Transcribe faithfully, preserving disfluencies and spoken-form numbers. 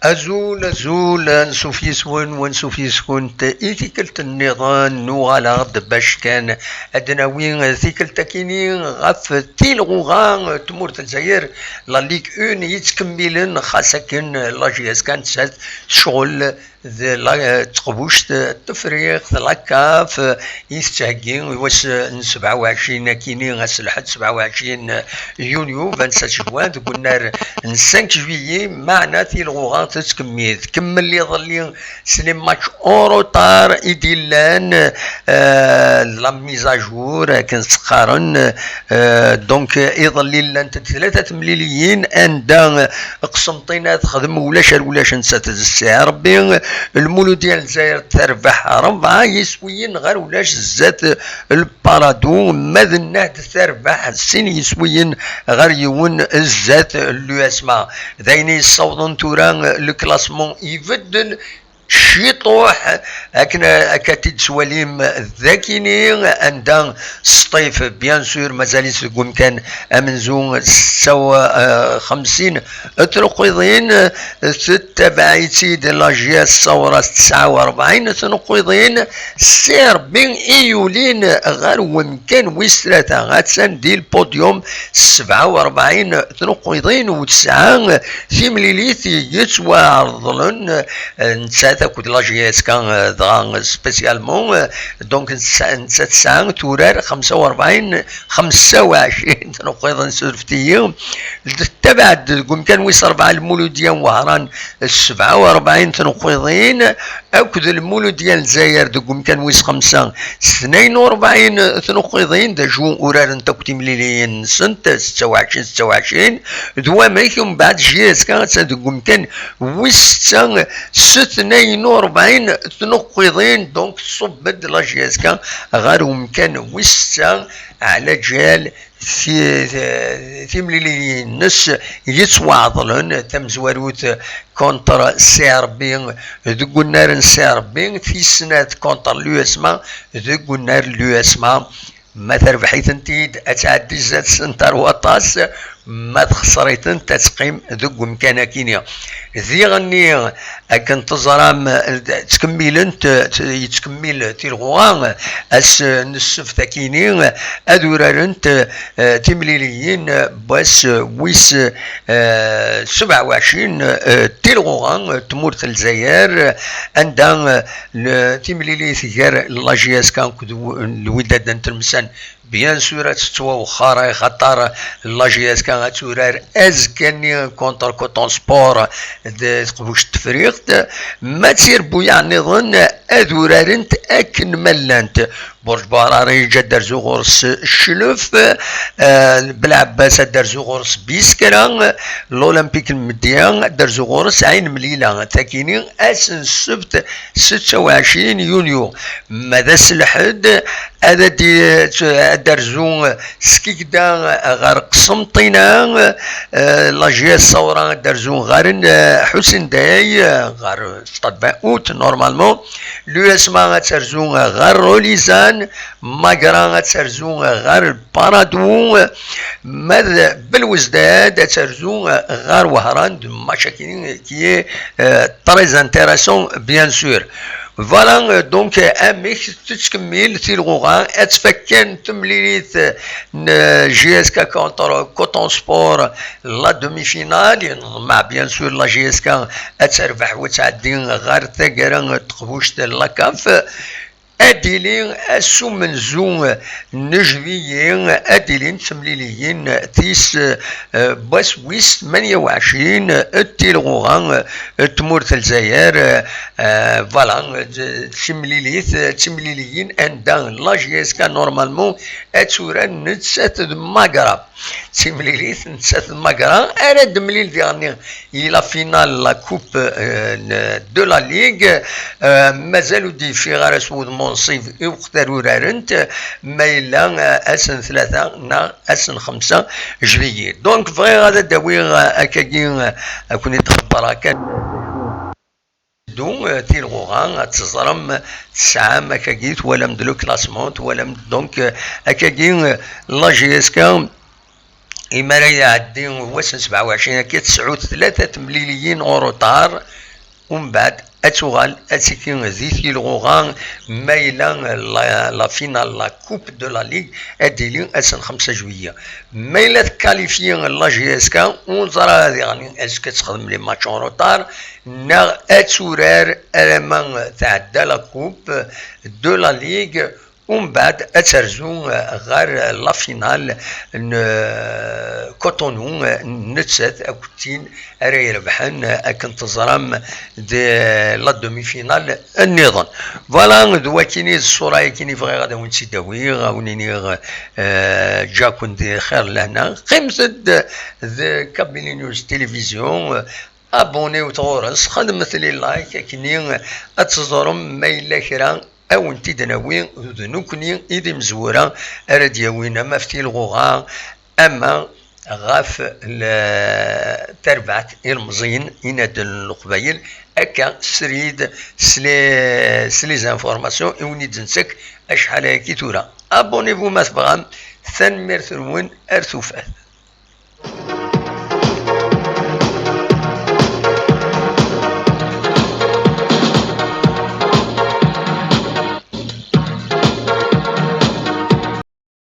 Azul, azul, ansuf yes-wen, wansuf yes-kunt. I tikkelt nniḍen, nuɣal-aɣ-d bac kan ad d-nawi tikkelt akini ɣef tilɣuɣa n tmurt n Lezzayer, la Ligue un yettkemmilen, xas akken la J S K nettat tecɣel d la, d teqbuct n Tefriqt, la CAF, i tettheggi i wass n sebɛa u ɛecrin akini, ass n lḥedd sebɛa u ɛecrin yunyu, vingt-sept juin, deg unnar n cinq juillet, meɛna tilɣuɣa tettkemmil. Tkemmel iḍelli s les matchs en retard i d-illan, euh, la mise à jour, akken s-qqaren, euh, donc, iḍelli llant-d tlata temliliyin, anda Qsenṭina texdem ulac ar ulac nettat d Ssi Rebbi, Lmuludya n Lezzayer terbeḥ rebɛa yiswiyen ɣer ulac zdat Paradou, ma d Nnehd terbeḥ sin yiswiyen ɣer yiwen zdat l'U S M A. D ayen yessawḍen tura le classement ibeddel ciṭuḥ, akken akka t-id-tettwalim d akini, anda Sṭif, bien sûr, mazal-it deg umkan amenzu, setta u xemsin tnuqqiḍin, tettabaɛ-itt-id la J S Saura, tesɛa u rebɛin tnuqqiḍin, Ssi Rebbi i yulin ɣer wemkan wis tlata, attan di lpudyum, sebɛa u rebɛin tnuqqiḍin u tesɛa timlilit yettwaɛerḍlen, eh, nettat akked la J S K, eh, dɣa spécialement, eh, donc netta, netta tesɛa turar xemsa u rebɛin, xemsa u ɛecrin tnuqqiḍin, surfet-iyi. Tettabaɛ-d deg umkan wis rebɛa Lmuludya n Wehran, sebɛa u rebɛin tnuqqiḍin, akked Lmuludya n Lezzayer deg umkan wis xemsa s tnayen u rebɛin tnuqqiḍin, d acu urarent akk timliliyin-nsent, setta u ɛecrin setta u ɛecrin, d wamek umbeɛd J S K attan deg umkan wis setta s tnayen u rebɛin tnuqqiḍin, donc tṣubb-d la J S K ɣer umkan wis setta ɛla ǧal ti-, ti-, timliliyin-nnes yettwaɛeḍlen, tamezwarut contre Ssi Rebbi deg unnar n Ssi Rebbi, tis snat contre l'U S M A deg unnar n l'U S M A. Ma terbeḥ-itent-id, ad tɛeddi zdat-sent ar waṭas, ma texṣer-itent, ad teqqim deg umkan akini. Diɣenni, akken teẓram, ttkemmilent, t-, yettkemmil tilɣuɣa ass n ssebt akini, ad urarent, eh, timliliyin n wass wis, eh, sebɛa u ɛecrin, eh, tilɣuɣa n tmurt n Lezzayer, anda, eh, le-, timlilit gar la J S K akked w-, Lwidad n Tlemsan, bien sûr, ad tettwawexxer, axaṭer la J S K ad turar azekka-nni contre Coton Sport d Teqbuct Tefriqt. Ma d tirebbuyaɛ nniḍen, ad urarent akken ma llant. Burǧ Buɛrari ad d-terzu ɣur-s Cclef, eh, Belɛebbas ad d-terzu ɣur-s Biskra, l'Olympique n Medya ad d-terzu ɣur-s Ɛin Mlila. Takini ass n ssebt setta u ɛecrin yunyu. Ma d ass n lḥedd, ad d-, ad d-terzu Skikda ɣer Qsenṭina, eh, la J S Saura ad d-terzu ɣer, eh, Ḥusin Day, eh, ɣer Stade vingt août, normalement. L'U S M A ad terzu ɣer Rolizan, Magra ad terzu ɣer Paradou, ma d Belwezdad ad terzu ɣer Wehran, d match-agi qui est, euh, très intéressant, bien sûr. Voilà, euh, donc, euh, amek tettkemmil tilɣuɣa, ad tfak kan temlilit n J S K contre Coton Sport, la demi-finale, yenḍemmeɛ, bien sûr, la J S K ad terbeḥ u ad tɛeddi ɣer taggara n teqbuct n la CAF. Ad d-tili ass umenzu n juillet, ad d-ilint temliliyin tis, eh, wass wis tmanya u ɛecrin n tilɣuɣa n tmurt n Lezzayer, eh, voilà, d timlilit, d timliliyin anda la J S K normalement ad turar nettat d Magra. D timlilit nettat d Magra, ara d-temlil diɣenni i la finale, la coupe, euh, de la Ligue. Euh, mazal ur d-yeffiɣ ara s wudem unṣib i weqt ara urarent, ma yella, euh, ass n tlata neɣ ass n xemsa juillet. Donc, bɣiɣ ad d-awiɣ, euh, akkagi, euh, ad ken-id-xebbreɣ kan. Ddu, eh, tilɣuɣa, ad teẓrem, tesɛam akkagi, twalam-d le classement, twalam-d donc, eh, akkagi, eh, la J S K imi ara iɛeddi wass n sebɛa u ɛecrin akka, tesɛu tlata temliliyin en retard, umbeɛd ad tuɣal ad tiki di tilɣuɣa, ma yella la, la finale, la coupe de la ligue, ad d-tili ass n xemsa juillet. Ma yella tkalifyi la J S K, ur neẓra diɣen est-ce que ad texdem les matchs en retard neɣ ad turar alamma tɛedda la coupe de la ligue. Umbeɛd ad terzu ɣer la finale n Cotonou, nettat akked tin ara irebḥen, akken teẓram, di la demi-finale nniḍen. Voilà, d wakini, d ṣṣura-yakini bɣiɣ ad awen-tt-id-awiɣ, ad awen-iniɣ, eh, ǧǧaken di xir lehna. Qqimet-d d Kabylie News Télévision, abonnez-vous ɣur-s, xedmet les likes, akkenni ad teẓrem ma yella kra ad wen-t-id-nawi, d nekkni i d imezwura ara d-yawin ama ɣef tilɣuɣa, ama ɣef le-, tarbaɛt ilemẓiyen inadden n Leqbayel, akka srid s les, s les informations i wen-id-nettak acḥal ayagi tura. Abonnez-vous ma tebɣam, tanemmirt-nwen, ar tufat.